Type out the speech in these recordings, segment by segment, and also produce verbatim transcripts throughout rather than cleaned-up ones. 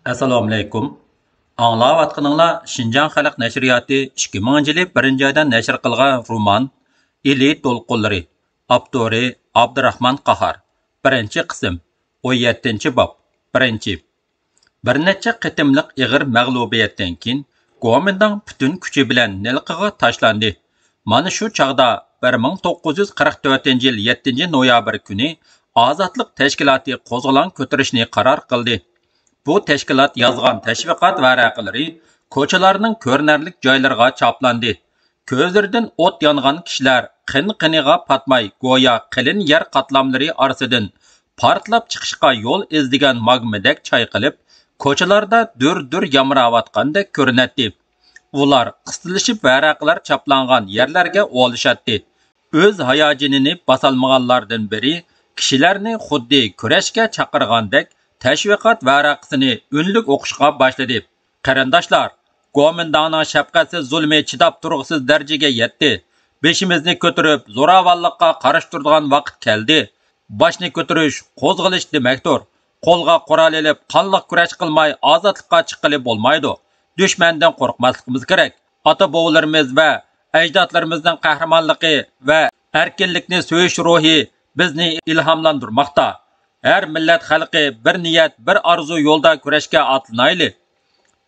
ئەسسالامۇئەلەيكۇم. ئاڭلاۋاتقىنىڭلار شىنجاڭ خەلق نەشرىياتى ئىككى مىڭىنچى يىلى بىرىنچى ئايدا نەشر قىلغان رومان ئىلى دولقۇنلىرى، ئاپتورى ئابدۇراخمان قاھار، بىرىنچى قىسىم، ئون يەتتىنچى باب، بىرىنچى. بىر نەچچە قېتىملىق ئېغىر مەغلۇبىيەتتىن كېيىن، گومىنداڭ پۈتۈن كۈچى بىلەن نىلقىغا تاشلاندى. مانا شۇ چاغدا بىر مىڭ توققۇز يۈز قىرىق تۆتىنچى يىل يەتتىنچى نويابىر كۈنى ئازادلىق تەشكىلاتى قوزغىلاڭ كۆتۈرۈشنى قارار قىلدى. بۇ تەشكىلات يازغان تەشۋىقات ۋەرەقىلىرى كوچىلارنىڭ كۆرۈنەرلىك جايلىرىغا چاپلاندى. كۆزلىرىدىن ئوت يانغان كىشىلەر قېن-قېنىغا پاتماي، گويا قېلىن يەر قاتلاملىرى ئارىسىدىن پارتلاپ چىقىشقا يول ئىزدىگەن ماگمىدەك چايقىلىپ، كوچىلاردا دۈر-دۈر يامراۋاتقاندەك كۆرۈنەتتى. ئۇلار قىستىلىشىپ ۋەرەقىلەر چاپلانغان يەرلەرگە ئولىشاتتى. ئۆز ھاياجىنىنى باسالمىغانلاردىن بىرى كىشىلەرنى خۇددى كۈرەشكە چاقىرغاندەك تەشۋىقات ۋەرەقىسىنى ئۈنلۈك ئوقۇشقا باشلىدى. قېرىنداشلار، گومىنداڭنىڭ شەپقەتسىز زۇلمى چىداپ تۇرغۇسىز دەرىجىگە يەتتى. بېشىمىزنى كۆتۈرۈپ، زوراۋانلىققا قارشى تۇرىدىغان ۋاقىت كەلدى. باشنى كۆتۈرۈش، قوزغىلىش دېمەكتۇر. قولغا قورال ئېلىپ، قانلىق كۈرەش قىلماي، ئازادلىققا چىققىلى بولمايدۇ. دۈشمەندىن قورقماسلىقىمىز كېرەك. ئاتا-بوۋىلىرىمىز ۋە ئەجدادلىرىمىزنىڭ قەھرىمانلىقى ۋە ئەركىنلىكنى سۆيۈش روھى بىزنى ئىلھاملاندۇرماقتا. ھەر مىللەت خەلقى بىر نىيەت، بىر ئارزۇ يولىدا كۈرەشكە ئاتلىنايلى.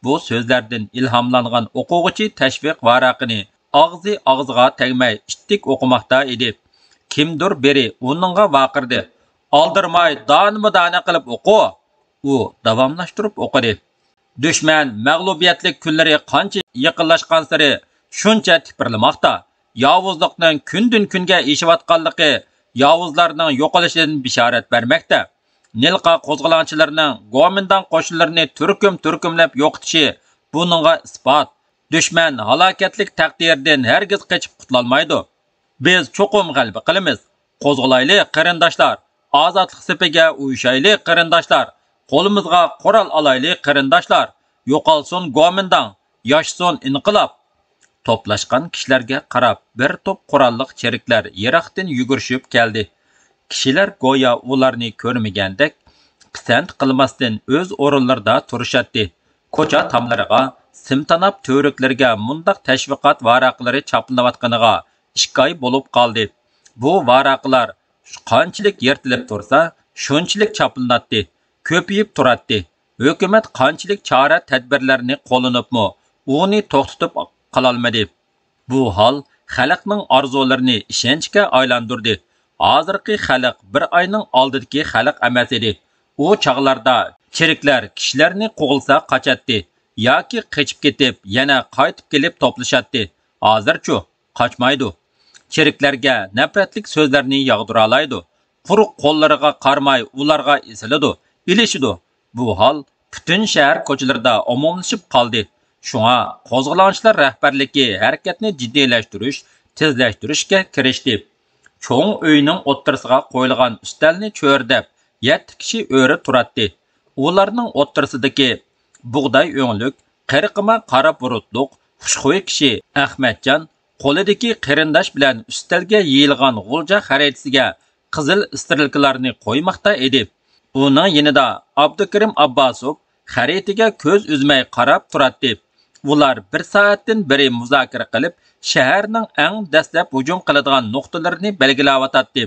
بۇ سۆزلەردىن ئىلھاملانغان ئوقۇغۇچى تەشۋىق ۋاراقىنى ئاغزى ئاغزىغا تەگمەي ئىتتىك ئوقۇماقتا ئىدى. كىمدۇر بىرى ئۇنىڭغا ۋارقىرىدى: «ئالدىرىماي، دانىمۇ دانە قىلىپ ئوقۇ!» ئۇ داۋاملاشتۇرۇپ ئوقۇدى: «دۈشمەن مەغلۇبىيەتلىك كۈنلىرى قانچە يېقىنلاشقانسېرى، شۇنچە تىپىرلىماقتا. ياۋۇزلۇقنىڭ كۈندىن-كۈنگە ئېشىۋاتقانلىقى ياۋۇزلارنىڭ يوقىلىشىدىن بېشارەت بەرمەكتە. نىلقا قوزغىلاڭچىلىرىنىڭ گومىنداڭ قوشۇنلىرىنى تۈركۈم-تۈركۈملەپ يوقىتىشى بۇنىڭغا ئىسپات. دۈشمەن ھالاكەتلىك تەقدىرىدىن ھەرگىز قېچىپ قۇتۇلالمايدۇ. بىز چوقۇم غەلىبە قىلىمىز. قوزغىلايلى، قېرىنداشلار! ئازادلىق سېپىگە ئۇيۇشايلى، قېرىنداشلار! قولىمىزغا قورال ئالايلى، قېرىنداشلار! يوقالسۇن گومىنداڭ! ياشىسۇن ئىنقىلاب!» توپلاشقان كىشىلەرگە قاراپ، بىر توپ قوراللىق چېرىكلەر يىراقتىن يۈگۈرۈشۈپ كەلدى. كىشىلەر گويا ئۇلارنى كۆرمىگەندەك، پىسەنت قىلماستىن ئۆز ئورۇنلىرىدا تۇرۇشاتتى. كوچا تاملىرىغا، سىم تاناپ تۈۋرۈكلىرىگە مۇنداق تەشۋىقات ۋاراقلىرى چاپلىنىۋاتقىنىغا ئىككى ئاي بولۇپ قالدى. بۇ ۋاراقلار قانچىلىك يىرتىلىپ تۇرسا، شۇنچىلىك چاپلىناتتى، كۆپىيىپ تۇراتتى. ھۆكۈمەت قانچىلىك چارە-تەدبىرلەرنى قوللىنىپمۇ، ئۇنى توختىتىپ قالالمىدى. بۇ ھال خەلقنىڭ ئارزۇلىرىنى ئىشەنچكە ئايلاندۇردى. ھازىرقى خەلق بىر ئاينىڭ ئالدىدىكى خەلق ئەمەس ئىدى. ئۇ چاغلاردا چېرىكلەر كىشىلەرنى قوغلىسا قاچاتتى ياكى قېچىپ كېتىپ، يەنە قايتىپ كېلىپ توپلىشاتتى. ھازىرچۇ؟ قاچمايدۇ. چېرىكلەرگە نەپرەتلىك سۆزلەرنى ياغدۇرالايدۇ. قۇرۇق قوللىرىغا قارىماي ئۇلارغا ئېسىلىدۇ، ئېلىشىدۇ. بۇ ھال پۈتۈن شەھەر كوچىلىرىدا ئومۇملىشىپ قالدى. شۇڭا قوزغىلاڭچىلار رەھبەرلىكى ھەرىكەتنى جىددىيلەشتۈرۈش، تېزلەشتۈرۈشكە كىرىشتى. چوڭ ئۆينىڭ ئوتتۇرىسىغا قويۇلغان ئۈستەلنى چۆرىدەپ، يەتتە كىشى ئۆرە تۇراتتى. ئۇلارنىڭ ئوتتۇرىسىدىكى بۇغداي ئۆڭلۈك، قىرقىما قارا بۇرۇتلۇق، خۇشخۇي كىشى ئەخمەتجان قولىدىكى قېرىنداش بىلەن ئۈستەلگە يېيىلغان غۇلجا خەرىتىسىگە قىزىل ئىسترېلكىلارنى قويماقتا ئىدى. ئۇنىڭ يېنىدا ئابدۇكېرىم ئابباسوف خەرىتىگە كۆز ئۈزمەي قاراپ تۇراتتى. ئۇلار بىر سائەتتىن بېرى مۇزاكىرە قىلىپ، شەھەرنىڭ ئەڭ دەسلەپ ھۇجۇم قىلىدىغان نۇقتىلىرىنى بەلگىلەۋاتاتتى.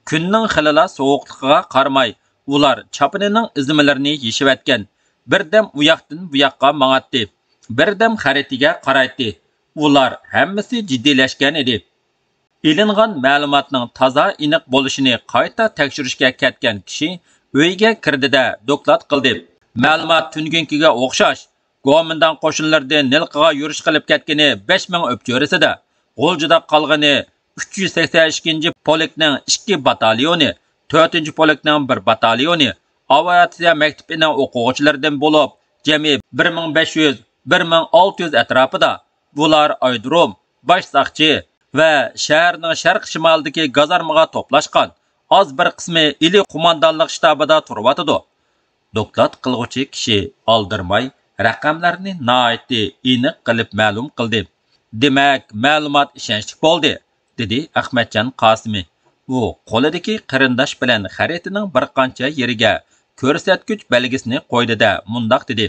كۈننىڭ خېلىلا سوغۇقلۇقىغا قارىماي، ئۇلار چاپىنىنىڭ ئىزمىلىرىنى يېشىۋەتكەن. بىردەم ئۇياقتىن بۇياققا ماڭاتتى، بىردەم خەرىتىگە قارايتتى. ئۇلار ھەممىسى جىددىيلەشكەن ئىدى. ئېلىنغان مەلۇماتنىڭ تازا ئېنىق بولۇشىنى قايتا تەكشۈرۈشكە كەتكەن كىشى ئۆيگە كىردى-دە، دوكلات قىلدى. مەلۇمات تۈنۈگۈنكىگە ئوخشاش. گومىنداڭ قوشۇنلىرىدىن نىلقىغا يۈرۈش قىلىپ كەتكىنى بەش مىڭ ئۆپچۆرىسىدە، غۇلجىدا قالغىنى ئۈچ يۈز سەكسەن ئىككىنچى پولكنىڭ ئىككى باتاليونى، تۆتىنچى پولكنىڭ بىر باتاليونى، ئاۋىئاتسىيە مەكتىپىنىڭ ئوقۇغۇچىلىرىدىن بولۇپ، جەمئىي بىر مىڭ بەش يۈز، بىر مىڭ ئالتە يۈز ئەتراپىدا. بۇلار ئايرودروم، باش ساقچى ۋە شەھەرنىڭ شەرق شىمالىدىكى گازارمىغا توپلاشقان ئاز بىر قىسمى ئىلى قوماندانلىق شتابىدا تۇرۇۋاتىدۇ. دوكلات قىلغۇچى كىشى ئالدىرىماي رەقەملەرنى ناھايىتى ئېنىق قىلىپ مەلۇم قىلدى. دېمەك، مەلۇمات ئىشەنچلىك بولدى، دېدى ئەخمەتجان قاسىمى. ئۇ قولىدىكى قېرىنداش بىلەن خەرىتىنىڭ بىر قانچە يېرىگە كۆرسەتكۈچ بەلگىسىنى قويدى-دە، مۇنداق دېدى: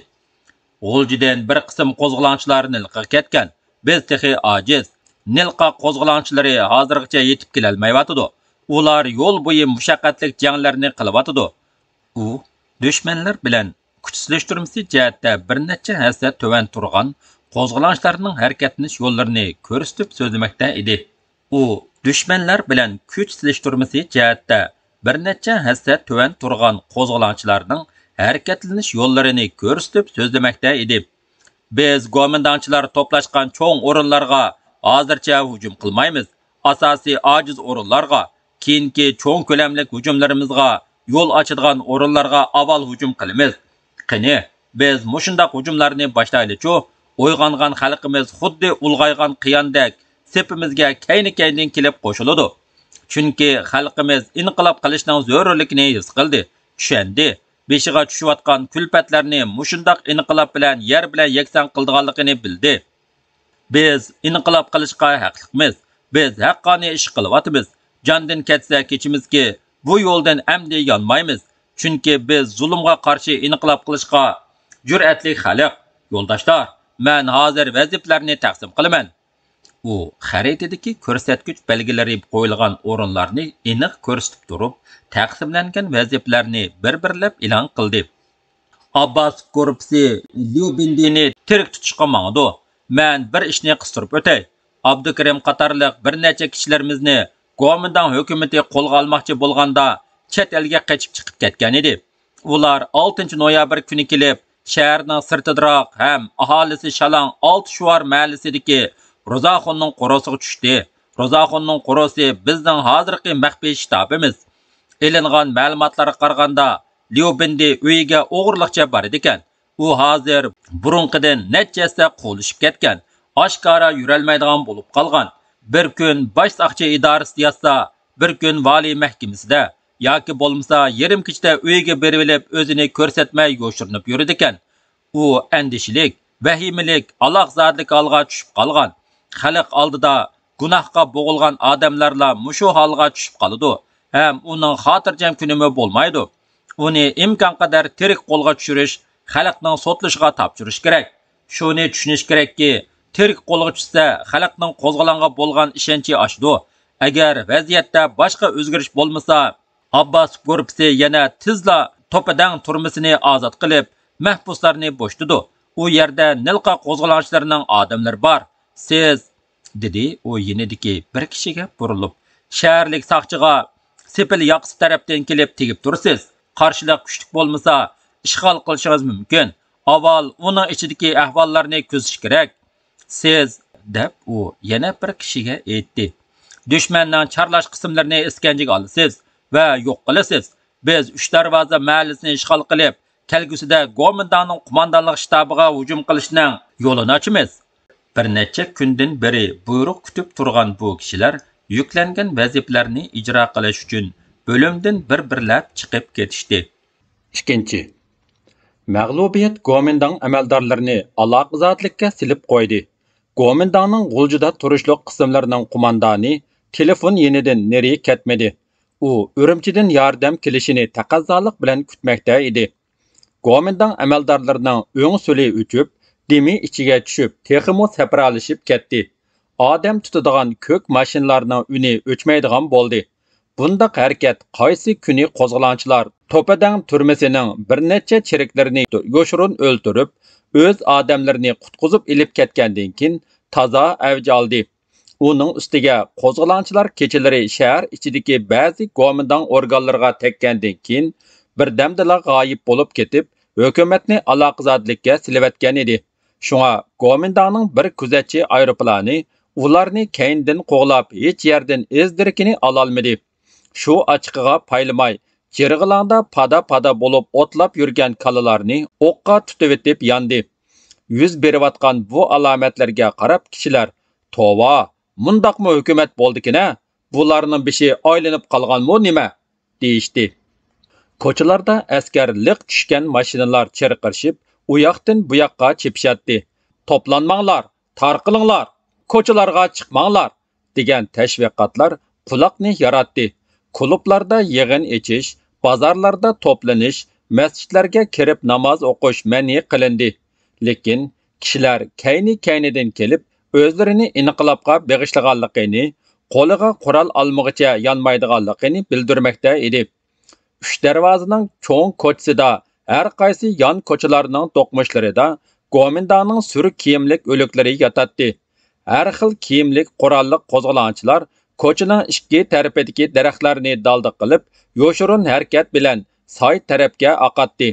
«غۇلجىدىن بىر قىسىم قوزغىلاڭچىلار نىلقىغا كەتكەن. بىز تېخى ئاجىز. نىلقا قوزغىلاڭچىلىرى ھازىرغىچە يېتىپ كېلەلمەيۋاتىدۇ. ئۇلار يول بويى مۇشەققەتلىك جەڭلەرنى قىلىۋاتىدۇ.» ئۇ دۈشمەنلەر بىلەن كۈچ سېلىشتۇرمىسى جەھەتتە بىر نەچچە ھەسسە تۆۋەن تۇرغان قوزغىلاڭچىلارنىڭ ھەرىكەتلىنىش يوللىرىنى كۆرسىتىپ سۆزلىمەكتە ئىدى. ئۇ دۈشمەنلەر بىلەن كۈچ سېلىشتۇرمىسى جەھەتتە بىر نەچچە ھەسسە تۆۋەن تۇرغان قوزغىلاڭچىلارنىڭ ھەرىكەتلىنىش يوللىرىنى كۆرسىتىپ سۆزلىمەكتە ئىدى. «بىز گومىنداڭچىلار توپلاشقان چوڭ ئورۇنلارغا ھازىرچە ھۇجۇم قىلمايمىز. ئاساسىي ئاجىز ئورۇنلارغا، كېيىنكى چوڭ كۆلەملىك ھۇجۇملىرىمىزغا يول ئاچىدىغان ئورۇنلارغا ئاۋۋال ھۇجۇم قىلىمىز. قېنى، بىز مۇشۇنداق ھۇجۇملارنى باشلايلىچۇ؟ ئويغانغان خەلقىمىز خۇددى ئۇلغايغان قىياندەك سېپىمىزگە كەينى-كەينىدىن كېلىپ قوشۇلىدۇ. چۈنكى خەلقىمىز ئىنقىلاب قىلىشنىڭ زۆرۈرلۈكىنى ھېس قىلدى، چۈشەندى. بېشىغا چۈشۈۋاتقان كۈلپەتلەرنى مۇشۇنداق ئىنقىلاب بىلەن يەر بىلەن يەكسان قىلىدىغانلىقىنى بىلدى. بىز ئىنقىلاب قىلىشقا ھەقلىقمىز. بىز ھەققانىي ئىش قىلىۋاتىمىز. جاندىن كەتسە كېچىمىزكى، بۇ يولدىن ئەمدى يانمايمىز. چۈنكى بىز زۇلۇمغا قارشى ئىنقىلاب قىلىشقا جۈرئەتلىك خەلق. يولداشلار، مەن ھازىر ۋەزىپىلەرنى تەقسىم قىلىمەن.» ئۇ خەرىتىدىكى كۆرسەتكۈچ بەلگىلىرى قويۇلغان ئورۇنلارنى ئېنىق كۆرسىتىپ تۇرۇپ، تەقسىملەنگەن ۋەزىپىلەرنى بىر-بىرلەپ ئېلان قىلدى. «ئابباس گۇرۇپپىسى ليۇ بىندىنى تىرىك تۇتۇشقا ماڭىدۇ. مەن بىر ئىشنى قىستۇرۇپ ئۆتەي. ئابدۇكېرىم قاتارلىق بىر نەچچە كىشىلىرىمىزنى گومىنداڭ ھۆكۈمىتى قولغا ئالماقچى بولغاندا، چەت ئەلگە قېچىپ چىقىپ كەتكەن ئىدى. ئۇلار ئالتىنچى نويابىر كۈنى كېلىپ، شەھەرنىڭ سىرتىدىراق ھەم ئاھالىسى شالاڭ ئالتە شۇۋار مەھەللىسىدىكى روزاخۇننىڭ قورۇسىغا چۈشتى. روزاخۇننىڭ قورۇسى بىزنىڭ ھازىرقى مەخپىي شتابىمىز. ئېلىنغان مەلۇماتلارغا قارىغاندا، ليۇ بىندى ئۆيىگە ئوغرىلىقچە بارىدىكەن. ئۇ ھازىر بۇرۇنقىدىن نەچچە ھەسسە قۇۋلىشىپ كەتكەن، ئاشكارا يۈرەلمەيدىغان بولۇپ قالغان. بىر كۈن باش ساقچى ئىدارىسىدە ياتسا، بىر كۈن ۋالىي مەھكىمىسىدە ياكى بولمىسا يېرىم كېچىدە ئۆيىگە بېرىۋېلىپ ئۆزىنى كۆرسەتمەي يوشۇرۇنۇپ يۈرىدىكەن. ئۇ ئەندىشىلىك، ۋەھىمىلىك، ئالاقزادىلىك ھالغا چۈشۈپ قالغان. خەلق ئالدىدا گۇناھقا بوغۇلغان ئادەملەرلا مۇشۇ ھالغا چۈشۈپ قالىدۇ ھەم ئۇنىڭ خاتىرجەم كۈنىمۇ بولمايدۇ. ئۇنى ئىمكانقەدەر تىرىك قولغا چۈشۈرۈش، خەلقنىڭ سوتلىشىغا تاپشۇرۇش كېرەك. شۇنى چۈشىنىش كېرەككى، تىرىك قولغا چۈشسە، خەلقنىڭ قوزغىلاڭغا بولغان ئىشەنچى ئاشىدۇ. ئەگەر ۋەزىيەتتە باشقا ئۆزگىرىش بولمىسا، ئابباس گۇرۇپپىسى يەنە تېزلا توپىدەڭ تۈرمىسىنى ئازاد قىلىپ، مەھبۇسلارنى بوشىتىدۇ. ئۇ يەردە نىلقا قوزغىلاڭچىلىرىنىڭ ئادەملىرى بار. سىز، دېدى ئۇ يېنىدىكى بىر كىشىگە بۇرۇلۇپ، شەھەرلىك ساقچىغا سېپىل ياقىسى تەرەپتىن كېلىپ تېگىپ تۇرىسىز. قارشىلىق كۈچلۈك بولمىسا، ئىشغال قىلىشىڭىز مۇمكىن. ئاۋۋال ئۇنىڭ ئىچىدىكى ئەھۋاللارنى كۆزىتىش كېرەك. سىز، دەپ ئۇ يەنە بىر كىشىگە ئېيتتى، دۈشمەننىڭ چارلاش قىسىملىرىنى ئىسكەنجىگە ئالىسىز ۋە يوق قىلىسىز. بىز ئۈچ دەرۋازا مەھەللىسىنى ئىشغال قىلىپ، كەلگۈسىدە گومىنداڭنىڭ قوماندانلىق شتابىغا ھۇجۇم قىلىشنىڭ يولىنى ئاچىمىز. بىر نەچچە كۈندىن بېرى بۇيرۇق كۈتۈپ تۇرغان بۇ كىشىلەر يۈكلەنگەن ۋەزىپىلەرنى ئىجرا قىلىش ئۈچۈن بۆلۈمدىن بىر-بىرلەپ چىقىپ كېتىشتى. ئىككىنچى، مەغلۇبىيەت گومىنداڭ ئەمەلدارلىرىنى ئالاقىزادىلىككە سېلىپ قويدى. گومىنداڭنىڭ غۇلجىدا تۇرۇشلۇق قىسىملىرىنىڭ قوماندانى تېلېفون يېنىدىن نېرى كەتمىدى. ئۇ ئۈرۈمچىدىن ياردەم كېلىشىنى تەقەززالىق بىلەن كۈتمەكتە ئىدى. گومىنداڭ ئەمەلدارلىرىنىڭ ئۆڭ سۈلى ئۆچۈپ، دېمى ئىچىگە چۈشۈپ، تېخىمۇ سەپرالىشىپ كەتتى. ئادەم تۇتىدىغان كۆك ماشىنىلارنىڭ ئۈنى ئۆچمەيدىغان بولدى. بۇنداق ھەرىكەت قايسى كۈنى قوزغىلاڭچىلار توپىدەڭ تۈرمىسىنىڭ بىر نەچچە چېرىكلىرىنى يوشۇرۇن ئۆلتۈرۈپ، ئۆز ئادەملىرىنى قۇتقۇزۇپ ئېلىپ كەتكەندىن كېيىن تازا ئەۋج ئالدى. ئۇنىڭ ئۈستىگە قوزغىلاڭچىلار كېچىلىرى شەھەر ئىچىدىكى بەزى گومىنداڭ ئورگانلىرىغا تەگكەندىن كېيىن، بىردەمدىلا غايىب بولۇپ كېتىپ، ھۆكۈمەتنى ئالاقىزادىلىككە سېلىۋەتكەن ئىدى. شۇڭا گومىنداڭنىڭ بىر كۆزەتچى ئايروپىلانى ئۇلارنى كەينىدىن قوغلاپ، ھېچ يەردىن ئىز دېرىكىنى ئالالمىدى. شۇ ئاچىقىغا پايلىماي، جىرغىلاڭدا پادا-پادا بولۇپ ئوتلاپ يۈرگەن كالىلارنى ئوققا تۇتۇۋېتىپ ياندى. يۈز بېرىۋاتقان بۇ ئالامەتلەرگە قاراپ كىشىلەر، «توۋا، مۇنداقمۇ ھۆكۈمەت بولدىكىن-ە؟ بۇلارنىڭ بېشى ئايلىنىپ قالغانمۇ نېمە؟» دېيىشتى. كوچىلاردا ئەسكەر لىق چۈشكەن ماشىنىلار چىرقىرىشىپ، ئۇياقتىن بۇياققا چېپىشاتتى. «توپلانماڭلار، تارقىلىڭلار، كوچىلارغا چىقماڭلار!» دېگەن تەشۋىقاتلار قۇلاقنى ياراتتى. كۇلۇبلاردا يىغىن ئېچىش، بازارلاردا توپلىنىش، مەسچىتلەرگە كىرىپ ناماز ئوقۇش مەنئى قىلىندى. لېكىن كىشىلەر كەينى-كەينىدىن كېلىپ، ئۆزلىرىنى ئىنقىلابقا بېغىشلىغانلىقىنى، قولىغا قورال ئالمىغۇچە يانمايدىغانلىقىنى بىلدۈرمەكتە ئىدى. ئۈچ دەرۋازىنىڭ چوڭ كوچىسىدا، ھەر قايسى يان كوچىلارنىڭ دوقمۇشلىرىدا گومىنداڭنىڭ سۈر كىيىملىك ئۆلۈكلىرى ياتاتتى. ھەر خىل كىيىملىك قوراللىق قوزغىلاڭچىلار كوچىنىڭ ئىككى تەرىپىدىكى دەرەخلەرنى دالدە قىلىپ، يوشۇرۇن ھەرىكەت بىلەن ساي تەرەپكە ئاقاتتى.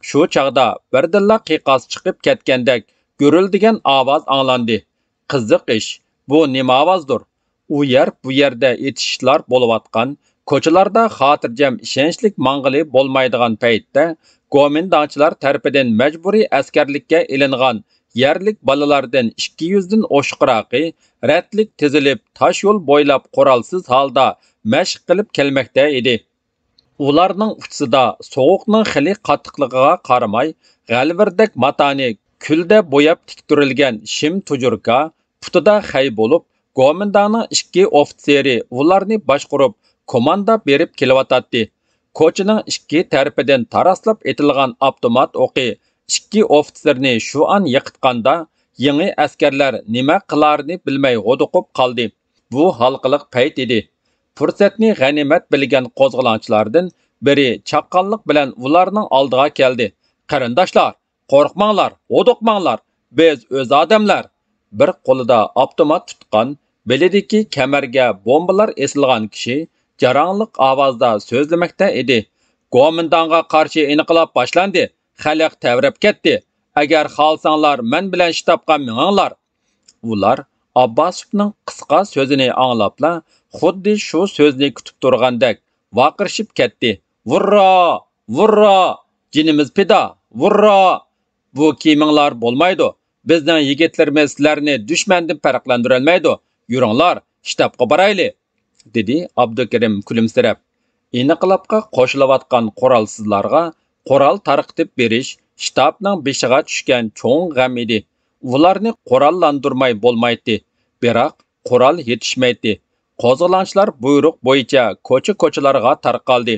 شۇ چاغدا بىردىنلا قىيقاس چىقىپ كەتكەندەك گۈرۈلدىگەن ئاۋاز ئاڭلاندى. قىزىق ئىش، بۇ نېمە ئاۋازدۇر؟ ئۇ يەر، بۇ يەردە ئېتىشىشلار بولۇۋاتقان، كوچىلاردا خاتىرجەم، ئىشەنچلىك ماڭغىلى بولمايدىغان پەيتتە، گومىنداڭچىلار تەرىپىدىن مەجبۇرىي ئەسكەرلىككە ئېلىنغان يەرلىك بالىلاردىن ئىككى يۈزدىن ئوشۇقراقى رەتلىك تىزىلىپ، تاش يول بويلاپ قورالسىز ھالدا مەشىق قىلىپ كەلمەكتە ئىدى. ئۇلارنىڭ ئۇچىسىدا سوغۇقنىڭ خېلى قاتتىقلىقىغا قارىماي، غەلۋىردەك ماتانى كۈلدە بوياپ تىكتۈرۈلگەن شىم تۇجۇركا، پۇتىدا خەي بولۇپ، گومىنداڭنىڭ ئىككى ئوفىتسېرى ئۇلارنى باشقۇرۇپ، كوماندا بېرىپ كېلىۋاتاتتى. كوچىنىڭ ئىككى تەرىپىدىن تاراسلاپ ئېتىلغان ئاپتومات ئوقى ئىككى ئوفىتسېرنى شۇ ئان يىقىتقاندا، يېڭى ئەسكەرلەر نېمە قىلارىنى بىلمەي ھودۇقۇپ قالدى. بۇ ھالقىلىق پەيت ئىدى. پۇرسەتنى غەنىيمەت بىلگەن قوزغىلاڭچىلاردىن بىرى چاققانلىق بىلەن ئۇلارنىڭ ئالدىغا كەلدى. قېرىنداشلار، قورقماڭلار، ھودۇقماڭلار، بىز ئۆز ئادەملەر. بىر قولىدا ئاپتومات تۇتقان، بېلىدىكى كەمەرگە بومبىلار ئېسىلغان كىشى جاراڭلىق ئاۋازدا سۆزلىمەكتە ئىدى. گومىنداڭغا قارشى ئىنقىلاب باشلاندى، خەلق تەۋرەپ كەتتى. ئەگەر خالىساڭلار مەن بىلەن شتابقا مېڭىڭلار. ئۇلار ئابباسوفنىڭ قىسقا سۆزىنى ئاڭلاپلا، خۇددى شۇ سۆزنى كۈتۈپ تۇرغاندەك ۋارقىرىشىپ كەتتى. ۋۇررا! ۋۇررا! جېنىمىز پىدا! ۋۇررا! بۇ كىيىمىڭلار بولمايدۇ. بىزنىڭ يىگىتلىرىمىز سىلەرنى دۈشمەندىن پەرقلەندۈرەلمەيدۇ. يۈرۈڭلار، شتابقا بارايلى! دېدى ئابدۇكېرىم كۈلۈمسىرەپ. ئىنقىلابقا قوشۇلۇۋاتقان قورالسىزلارغا قورال تارقىتىپ بېرىش شتابنىڭ بېشىغا چۈشكەن چوڭ غەم ئىدى. ئۇلارنى قوراللاندۇرماي بولمايتتى، بىراق قورال يېتىشمەيتتى. قوزغىلاڭچىلار بۇيرۇق بويىچە كوچا-كوچىلارغا تارقالدى.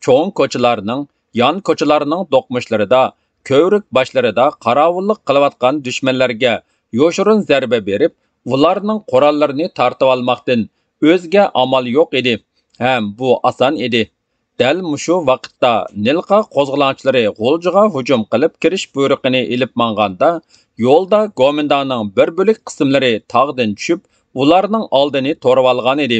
چوڭ كوچىلارنىڭ، يان كوچىلارنىڭ دوقمۇشلىرىدا، كۆۋرۈك باشلىرىدا قاراۋۇللۇق قىلىۋاتقان دۈشمەنلەرگە يوشۇرۇن زەربە بېرىپ، ئۇلارنىڭ قوراللىرىنى تارتىۋالماقتىن ئۆزگە ئامال يوق ئىدى. ھەم بۇ ئاسان ئىدى. دەل مۇشۇ ۋاقىتتا نىلقا قوزغىلاڭچىلىرى غۇلجىغا ھۇجۇم قىلىپ كىرىش بۇيرۇقىنى ئېلىپ ماڭغاندا، يولدا گومىنداڭنىڭ بىر بۆلەك قىسىملىرى تاغدىن چۈشۈپ، ئۇلارنىڭ ئالدىنى تورىۋالغان ئىدى.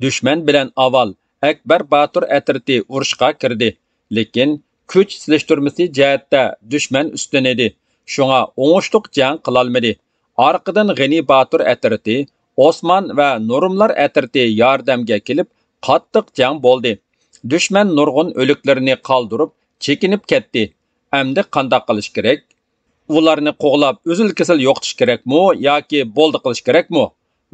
دۈشمەن بىلەن ئاۋۋال ئەكبەر باتۇر ئەترىتى ئۇرۇشقا كىردى، لېكىن كۈچ سېلىشتۇرمىسى جەھەتتە دۈشمەن ئۈستۈن ئىدى، شۇڭا ئوڭۇشلۇق جەڭ قىلالمىدى. ئارقىدىن غېنى باتۇر ئەترىتى، ئوسمان ۋە نۇرۇملار ئەترىتى ياردەمگە كېلىپ، قاتتىق جەڭ بولدى. دۈشمەن نۇرغۇن ئۆلۈكلىرىنى قالدۇرۇپ، چېكىنىپ كەتتى. ئەمدى قانداق قىلىش كېرەك؟ ئۇلارنى قوغلاپ، ئۈزۈل-كېسىل يوقىتىش كېرەكمۇ ياكى بولدى قىلىش كېرەكمۇ؟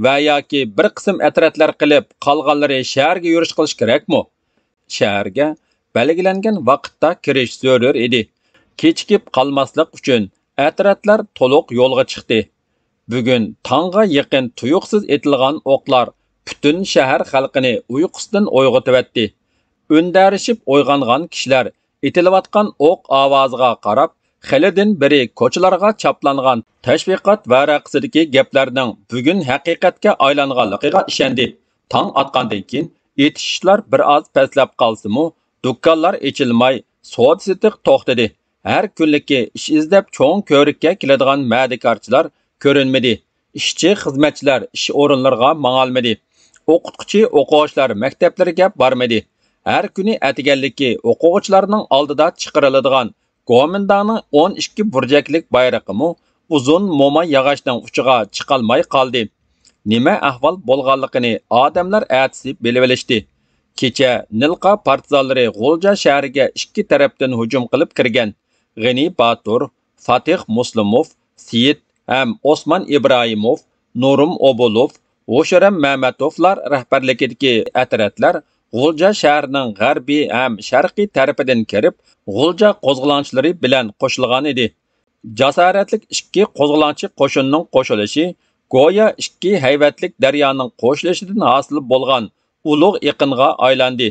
ۋە ياكى بىر قىسىم ئەترەتلەر قىلىپ، قالغانلىرى شەھەرگە يۈرۈش قىلىش كېرەكمۇ؟ شەھەرگە بەلگىلەنگەن ۋاقىتتا كىرىش زۆرۈر ئىدى. كېچىكىپ قالماسلىق ئۈچۈن ئەترەتلەر تولۇق يولغا چىقتى. بۈگۈن تاڭغا يېقىن تۇيۇقسىز ئېتىلغان ئوقلار پۈتۈن شەھەر خەلقىنى ئۇيقۇسىدىن ئويغىتىۋەتتى. ئۈندەرىشىپ ئويغانغان كىشىلەر ئېتىلىۋاتقان ئوق ئاۋازىغا قاراپ، خېلىدىن بېرى كوچىلارغا چاپلانغان تەشۋىقات ۋەرەقىسىدىكى گەپلەرنىڭ بۈگۈن ھەقىقەتكە ئايلانغانلىقىغا ئىشەندى. تاڭ ئاتقاندىن كېيىن ئېتىشىشلار بىر ئاز پەسلەپ قالسىمۇ، دۇكانلار ئېچىلماي، سودا-سېتىق توختىدى. ھەر كۈنلۈكى ئىش ئىزدەپ چوڭ كۆۋرۈككە كېلىدىغان مەدىكارچىلار كۆرۈنمىدى. ئىشچى-خىزمەتچىلەر ئىش ئورۇنلىرىغا ماڭالمىدى. ئوقۇتقۇچى-ئوقۇغۇچىلار مەكتەپلىرىگە بارمىدى. ھەر كۈنى ئەتىگەنلىكى ئوقۇغۇچىلارنىڭ ئالدىدا چىقىرىلىدىغان گومىنداڭنىڭ ئون ئىككى بۇرجەكلىك بايرىقىمۇ ئۇزۇن موما ياغاچنىڭ ئۇچىغا چىقالماي قالدى. نېمە ئەھۋال بولغانلىقىنى ئادەملەر ئەتىسى بىلىۋېلىشتى. كېچە نىلقا پارتىزانلىرى غۇلجا شەھىرىگە ئىككى تەرەپتىن ھۇجۇم قىلىپ كىرگەن. غېنى باتۇر، فاتىھ مۇسلىموف، سېيىت ھەم ئوسمان ئىبراھىموف، نۇرۇم ئوبۇلوف، ھوشرەم مەمەتوفلار رەھبەرلىكىدىكى ئەترەتلەر غۇلجا شەھىرىنىڭ غەربىي ھەم شەرقىي تەرىپىدىن كىرىپ، غۇلجا قوزغىلاڭچىلىرى بىلەن قوشۇلغان ئىدى. جاسارەتلىك ئىككى قوزغىلاڭچى قوشۇننىڭ قوشۇلۇشى گويا ئىككى ھەيۋەتلىك دەريانىڭ قوشۇلۇشىدىن ھاسىل بولغان ئۇلۇغ ئېقىنغا ئايلاندى.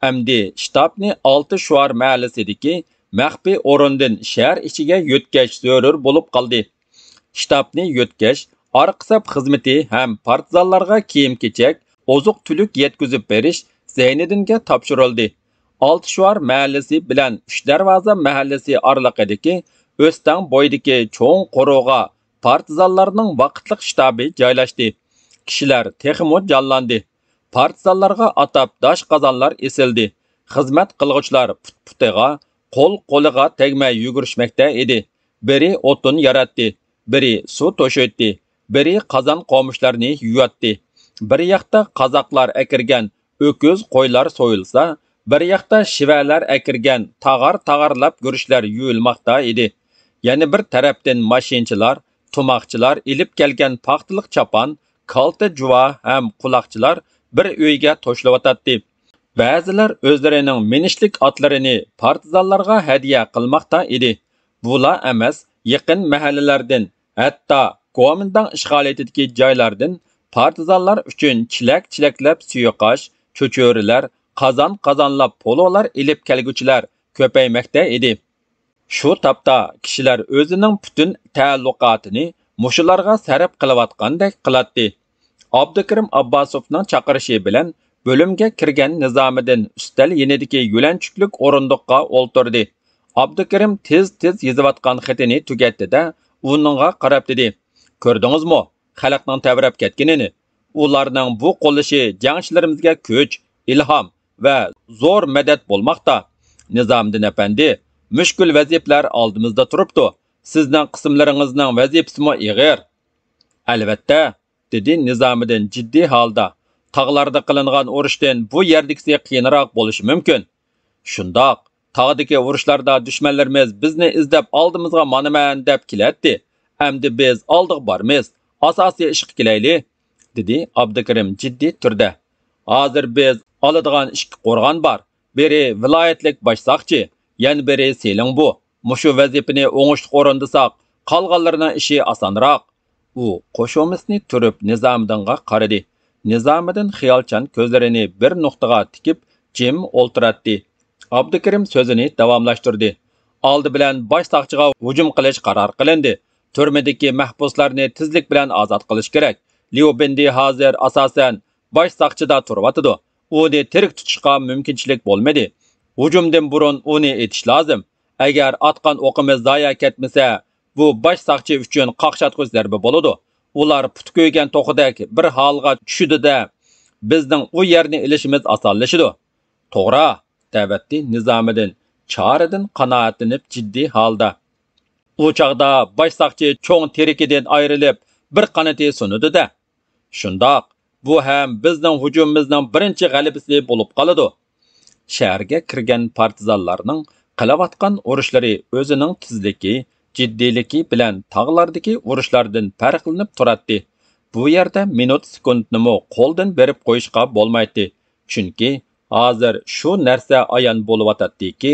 ئەمدى شتابنى ئالتە شوئار مەھەللىسىدىكى مەخپىي ئورۇندىن شەھەر ئىچىگە يۆتكەش زۆرۈر بولۇپ قالدى. شتابنى يۆتكەش، ئارقا سەپ خىزمىتى ھەم پارتىزانلارغا كىيىم-كېچەك، ئوزۇق-تۈلۈك يەتكۈزۈپ بېرىش زەينىدىنگە تاپشۇرۇلدى. ئالتە شوئار مەھەللىسى بىلەن ئۈچ دەرۋازا مەھەللىسى ئارىلىقىدىكى ئۆستەڭ بويىدىكى چوڭ قورۇغا پارتىزانلارنىڭ ۋاقىتلىق شتابى جايلاشتى. كىشىلەر تېخىمۇ جانلاندى. پارتىزانلارغا ئاتاپ داش قازانلار ئېسىلدى. خىزمەت قىلغۇچىلار پۇت-پۇتىغا، قول-قولىغا تەگمەي يۈگۈرۈشمەكتە ئىدى. بىرى ئوتۇن ياراتتى، بىرى سۇ توشۇيتتى، بىرى قازان قومۇچلارنى يۇياتتى. بىر ياقتا قازاقلار ئەكىرگەن ئۆكۈز، قويلار سويۇلسا، بىر ياقتا شىۋەلەر ئەكىرگەن تاغار-تاغارلاپ گۈرۈچلەر يۇيۇلماقتا ئىدى. يەنە بىر تەرەپتىن ماشىنىچىلار، تۇماقچىلار ئېلىپ كەلگەن پاختىلىق چاپان، كالتە جۇۋا ھەم قۇلاقچىلار بىر ئۆيگە توشۇلۇۋاتاتتى. بەزىلەر ئۆزلىرىنىڭ مىنىشلىك ئاتلىرىنى پارتىزانلارغا ھەدىيە قىلماقتا ئىدى. بۇلا ئەمەس، يېقىن مەھەللىلەردىن، ھەتتا گومىنداڭ ئىشغالىيىتىدىكى جايلاردىن پارتىزانلار ئۈچۈن چېلەك-چېلەكلەپ سۇيۇقئاش، چۆچۈرىلەر، قازان-قازانلاپ پولۇلار ئېلىپ كەلگۈچىلەر كۆپەيمەكتە ئىدى. شۇ تاپتا كىشىلەر ئۆزىنىڭ پۈتۈن تەئەللۇقاتىنى مۇشۇلارغا سەرپ قىلىۋاتقاندەك قىلاتتى. ئابدۇكېرىم ئابباسوفنىڭ چاقىرىشى بىلەن بۆلۈمگە كىرگەن نىزامىدىن ئۈستەل يېنىدىكى يۆلەنچۈكلۈك ئورۇندۇققا ئولتۇردى. ئابدۇكېرىم تېز-تېز يېزىۋاتقان خېتىنى تۈگەتتى-دە، ئۇنىڭغا قاراپ دېدى: «كۆردىڭىزمۇ، خەلقنىڭ تەۋرەپ كەتكىنىنى؟ ئۇلارنىڭ بۇ قوللىشى جەڭچىلىرىمىزگە كۈچ، ئىلھام ۋە زور مەدەت بولماقتا. نىزامىدىن ئەپەندى، مۈشكۈل ۋەزىپىلەر ئالدىمىزدا تۇرۇپتۇ. سىزنىڭ قىسىملىرىڭىزنىڭ ۋەزىپىسىمۇ ئېغىر.» «ئەلۋەتتە»، دېدى نىزامىدىن جىددىي ھالدا. «تاغلاردا قىلىنغان ئۇرۇشتىن بۇ يەردىكىسى قىيىنراق بولۇشى مۇمكىن.» «شۇنداق، تاغدىكى ئۇرۇشلاردا دۈشمەنلىرىمىز بىزنى ئىزدەپ ئالدىمىزغا مانا-مەن دەپ كېلەتتى. ئەمدى بىز ئالدىغا بارىمىز، ئاساسىي ئىشقا كېلەيلى»، دېدى ئابدۇكېرىم جىددىي تۈردە. «ھازىر بىز ئالىدىغان ئىككى قورغان بار. بىرى ۋىلايەتلىك باش ساقچى، يەنە بىرى سېلىڭبۇ. مۇشۇ ۋەزىپىنى ئوڭۇشلۇق ئورۇندىساق، قالغانلىرىنىڭ ئىشى ئاسانراق.» ئۇ قوشۇمىسىنى تۈرۈپ نىزامىدىنغا قارىدى. نىزامىدىن خىيالچان كۆزلىرىنى بىر نۇقتىغا تىكىپ، جىم ئولتۇراتتى. ئابدۇكېرىم سۆزىنى داۋاملاشتۇردى. «ئالدى بىلەن باش ساقچىغا ھۇجۇم قىلىش قارار قىلىندى. تۈرمىدىكى مەھبۇسلارنى تېزلىك بىلەن ئازاد قىلىش كېرەك. ليۇ بىندى ھازىر ئاساسەن باش ساقچىدا تۇرۇۋاتىدۇ. ئۇنى تىرىك تۇتۇشقا مۇمكىنچىلىك بولمىدى. ھۇجۇمدىن بۇرۇن ئۇنى ئېتىش لازىم. ئەگەر ئاتقان ئوقىمىز زايە كەتمىسە، بۇ باش ساقچى ئۈچۈن قاقشاتقۇچ زەربە بولىدۇ. ئۇلار پۇتى كۆيگەن توخۇدەك بىر ھالغا چۈشىدۇ-دە، بىزنىڭ ئۇ يەرنى ئېلىشىمىز ئاسانلىشىدۇ.» «توغرا»، دەۋەتتى نىزامىدىن چارىدىن قانائەتلىنىپ جىددىي ھالدا. «ئۇ چاغدا باش ساقچى چوڭ تىرىكىدىن ئايرىلىپ، بىر قانىتى سۇنىدۇ-دە. شۇنداق، بۇ ھەم بىزنىڭ ھۇجۇمىمىزنىڭ بىرىنچى غەلىبىسى بولۇپ قالىدۇ.» شەھەرگە كىرگەن پارتىزانلارنىڭ قىلىۋاتقان ئۇرۇشلىرى ئۆزىنىڭ تېزلىكى، جىددىيلىكى بىلەن تاغلاردىكى ئۇرۇشلاردىن پەرقلىنىپ تۇراتتى. بۇ يەردە مىنۇت سېكۇنتنىمۇ قولدىن بېرىپ قويۇشقا بولمايتتى. چۈنكى ھازىر شۇ نەرسە ئايان بولۇۋاتاتتىكى،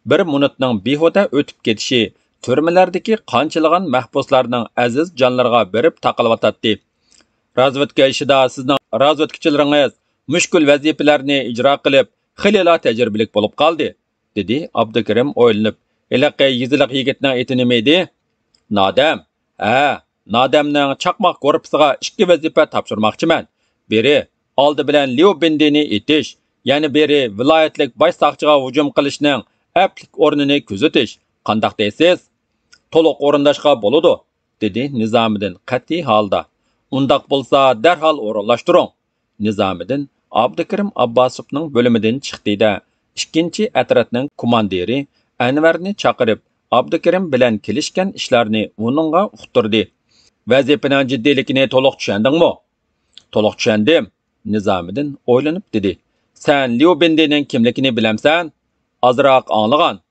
بىر مىنۇتنىڭ بىھۇدە ئۆتۈپ كېتىشى تۈرمىلەردىكى قانچىلىغان مەھبۇسلارنىڭ ئەزىز جانلىرىغا بېرىپ تاقىلىۋاتاتتى. «رازۋېدكا ئىشىدا سىزنىڭ رازۋېدكىچىلىرىڭىز مۈشكۈل ۋەزىپىلەرنى ئىجرا قىلىپ، خېلىلا تەجرىبىلىك بولۇپ قالدى»، دېدى ئابدۇكېرىم ئويلىنىپ. «ھېلىقى يېزىلىق يىگىتنىڭ ئېتى نېمە ئىدى؟» «نادەم.» «ھە، نادەمنىڭ چاقماق گۇرۇپپىسىغا ئىككى ۋەزىپە تاپشۇرماقچىمەن. بىرى، ئالدى بىلەن ليۇ بىندىنى ئېتىش، يەنە بىرى، ۋىلايەتلىك باش ساقچىغا ھۇجۇم قىلىشنىڭ ئەپلىك ئورنىنى كۆزىتىش. قانداق دەيسىز؟» «تولۇق ئورۇنداشقا بولىدۇ»، دېدى نىزامىدىن قەتئىي ھالدا. «ئۇنداق بولسا، دەرھال ئورۇنلاشتۇرۇڭ.» نىزامىدىن ئابدۇكېرىم ئابباسوفنىڭ بۆلۈمىدىن چىقتى-دە، ئىككىنچى ئەترەتنىڭ كوماندىرى ئەنۋەرنى چاقىرىپ، ئابدۇكېرىم بىلەن كېلىشكەن ئىشلارنى ئۇنىڭغا ئۇقتۇردى. «ۋەزىپىنىڭ جىددىيلىكىنى تولۇق چۈشەندىڭمۇ؟» «تولۇق چۈشەندىم»، نىزامىدىن ئويلىنىپ دېدى. «سەن ليۇ بىندىنىڭ كىملىكىنى بىلەمسەن؟» «ئازراق ئاڭلىغان.»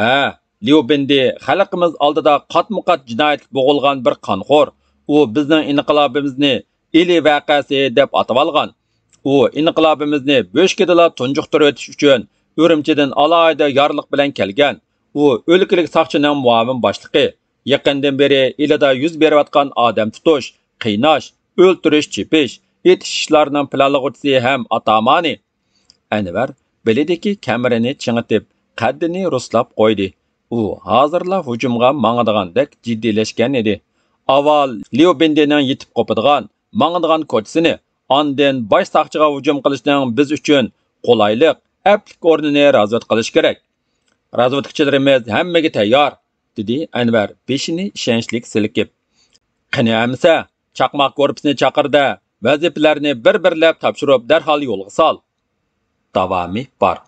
«ھە، ليۇ بىندى خەلقىمىز ئالدىدا قاتمۇ قات جىنايەتكە بوغۇلغان بىر قانخور. ئۇ بىزنىڭ ئىنقىلابىمىزنى ئىلى ۋەقەسى دەپ ئاتىۋالغان. ئۇ ئىنقىلابىمىزنى بۆشۈكىدىلا تۇنجۇقتۇرۇۋېتىش ئۈچۈن ئۈرۈمچىدىن ئالاھىدە يارلىق بىلەن كەلگەن. ئۇ ئۆلكىلىك ساقچىنىڭ مۇئاۋىن باشلىقى. يېقىندىن بېرى ئىلىدا يۈز بېرىۋاتقان ئادەم تۇتۇش، قىيناش، ئۆلتۈرۈش، چېپىش، ئېتىش ئىشلارنىڭ پىلانلىغۇچىسى ھەم ئاتامانى.» ئەنۋەر بېلىدىكى كەمىرىنى چىڭىتىپ، قەددىنى رۇسلاپ قويدى. ئۇ ھازىرلا ھۇجۇمغا ماڭىدىغاندەك جىددىيلەشكەن ئىدى. ئاۋۋال ليۇ بىندىنىڭ يېتىپ قوپىدىغان، ماڭىدىغان كوچىسىنى، ئاندىن باش ساقچىغا ھۇجۇم قىلىشنىڭ بىز ئۈچۈن قولايلىق، ئەپلىك ئورنىنى رازۋېدكا قىلىش كېرەك. رازۋېدكىچىلىرىمىز ھەممىگە تەييار، دېدى ئەنۋەر بېشىنى ئىشەنچلىك سىلكىپ. قېنى ئەمىسە، چاقماق گۇرۇپپىسىنى چاقىر-دە، ۋەزىپىلەرنى بىر-بىرلەپ تاپشۇرۇپ، دەرھال يولغا سال. داۋامى بار.